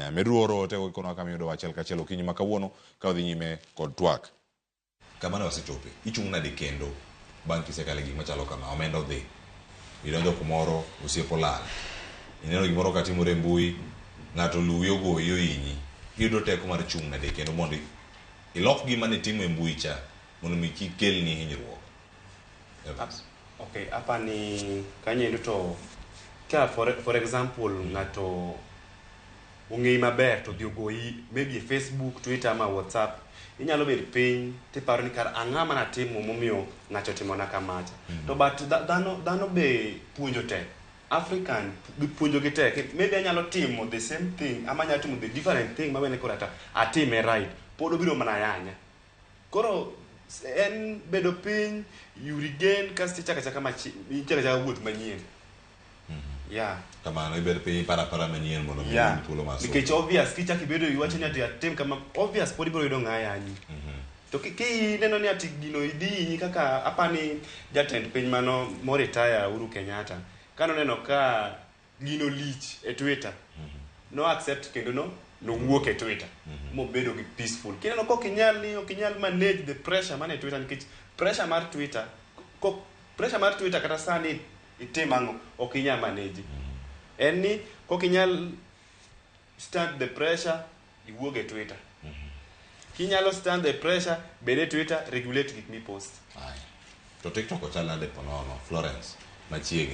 ahinya. Meduru oro ote kono kama iyudo achiel kachiel okinyi ma kawuono ka wadhi nyime kod twak. Kama ne wasechope, ichung' nade kendo bang' kisekale gik machalo kama, omenda odhi, idonjo kumoro, osiep olal, ineno gimoro katimore e mbui, ng'ato oluwi ogoyi ohinyi, iyudo teko mar chung' nade kendo mondo ilok gima nitimo e mbui cha mondo mi kik kelni hinyruok? Evans. Okay, hapa ni kanyo to ka for example ng'ato ong'eyi maber to odhi ogoyi maybe e Facebook, Twitter ama WhatsApp, inyalo bet piny tiparo ni kar ang'a manatimo momiyo ng'acho otimona kamacha. To but dhano be puonjo tek. African puonjo gi tek. Maybe anyalo timo the same thing ama anyalo timo the different thing mawene koro ata atime right. Pod obiro mana yanya. Koro en bedo piny, you regain kasto ichako achaka ichako achaka wuoth manyien. Yeah. Kamano ibet piny iparo apara manyien mondo mi iyud thuolo mar somo. Nikech obvious kichako ibedo iwacho ni ati atim kama, obvious pod ibiro yudo ng'a yanyi. To kineno ni ati gino idhi hinyi kaka apani jatend piny mano moretire Uhuru Kenyatta kanoneno ka gino lich e Twitter, no accept kendo no nowuok e Twitter mobedo gi peaceful. Kineno ka ok inyal ni ok inyal manage the pressure man e Twitter, nikech pressure mar Twitter ko pressure mar Twitter kata sani itim ang'o ok inyal manage. En ni kok inyal stand the pressure, iwuog e Twitter. Kinyalo stand the pressure, bed e Twitter, regulate gik mipost. Aya. To TikTok ochal nade ponono, Florence? Machiegni.